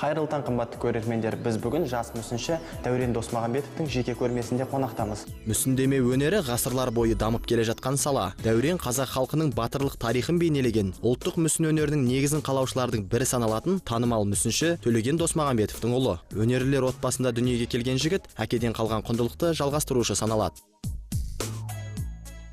Қайырлы таң, қымбатты көрермендер! Біз бүгін жас мүсінші Дәурен Досмағамбетовтің жеке көрмесінде қонақтамыз. Мүсіндеме өнері ғасырлар бойы дамып келе жатқан сала. Дәурен қазақ халқының батырлық тарихын бейнелеген ұлттық мүсін өнерінің негізін қалаушылардың бірі саналатын танымал мүсінші Төлеген Досмағамбетовтің ұлы. Өнерлілер отбасында дүниеге келген жігіт әкеден қалған құндылықты жалғастырушы саналады.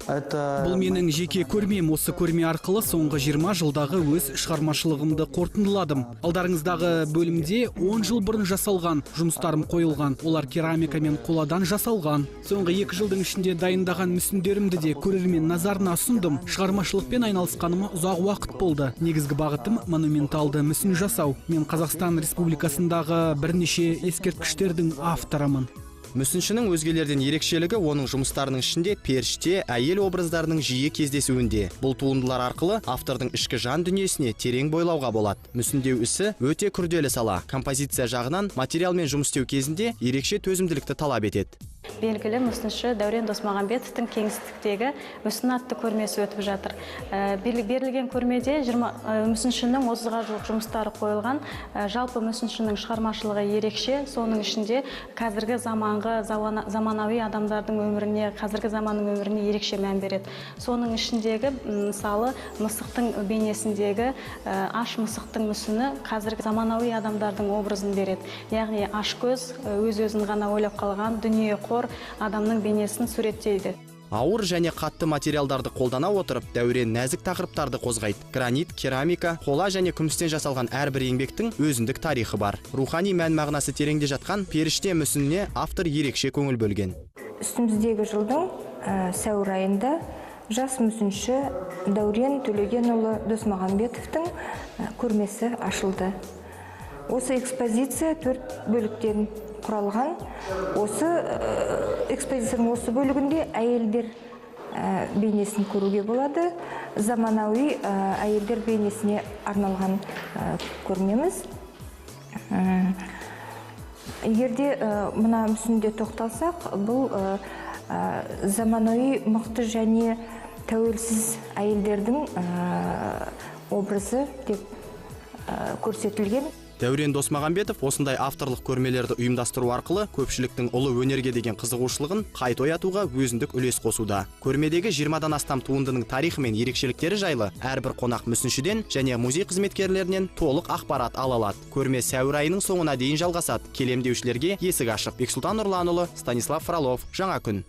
Это Бұл менің жеке көрмем. Осы көрме арқылы соңғы 20 жылдағы өз шығармашылығымды қорытындыладым. Алдарыңыздағы бөлімде 10 жыл бұрын жасалған жұмыстарым қойылған. Олар керамика мен қоладан жасалған. Соңғы 2 жылдың ішінде дайындаған мүсіндерімді де көрермен назарына ұсындым. Шығармашылықпен айналысқаныма ұзақ уақыт болды. Негізгі бағытым – монументалды мүсін жасау. Мен Қазақстан Республикасындағы бірнеше ескерткіштердің авторымын. Мүсіншінің өзгелерден ерекшелігі оның жұмыстарының ішінде періште, әйел образдарының жиі кездесуінде. Бұл туындылар арқылы автордың ішкі жан дүниесіне терең бойлауға болады. Мүсіндеу ісі өте күрделі сала. Композиция жағынан материалмен жұмыс істеу кезінде ерекше төзімділікті талап етеді. Белгілі мүсінші Дәурен Досмағамбетовтің «Кеңістіктегі мүсін» атты көрмесі өтіп жатыр. Берілген көрмеде 20, мүсіншінің 30-ға жуық жұмыстары қойылған. Жалпы мүсіншінің шығармашылығы ерекше, соның ішінде қазіргі заманғы заманауи адамдардың өміріне, қазіргі заманның өміріне ерекше мән береді. Соның ішіндегі, мысалы, мысықтың бейнесіндегі аш мысықтың мүсіні қазіргі заманауи адамдардың образын береді. Яғни ашкөз, өз өзін ғана ойлап қалған, дүниеқор адамның бейнесін суреттейді. Ауыр және қатты материалдарды қолдана отырып, Дәурен нәзік тақырыптарды қозғайды. Гранит, керамика, қола және күмістен жасалған әрбір еңбектің өзіндік тарихы бар. Рухани мән мағынасы тереңде жатқан періште мүсініне автор ерекше көңіл бөлген. Үстіміздегі жылдың сәуір айында жас мүсінші Дәурен Төлегенұлы Досмағамбетовтің көрмесі ашылды. Осы экспозиция төрт бөліктен құралған. Осы экспозицияның осы бөлігінде әйелдер бейнесін көруге болады. Заманауи әйелдер бейнесіне арналған көрмеміз. Егер де мына мүсінде тоқталсақ, бұл заманауи мықты және тәуелсіз әйелдердің образы деп көрсетілген. Дәурен Досмағамбетов осындай авторлық көрмелерді ұйымдастыру арқылы көпшіліктің ұлы өнерге деген қызығушылығын қайта оятуға өзіндік үлес қосуда. Көрмедегі 20-дан астам туындының тарихы мен ерекшеліктері жайлы әрбір қонақ мүсіншіден және музей қызметкерлерінен толық ақпарат ала алады. Көрме сәуір айының соңына дейін жалғасады. Келем деушілерге есік ашық. Бексұлтан Нұрланұлы, Станислав Фролов, «Жаңа күн».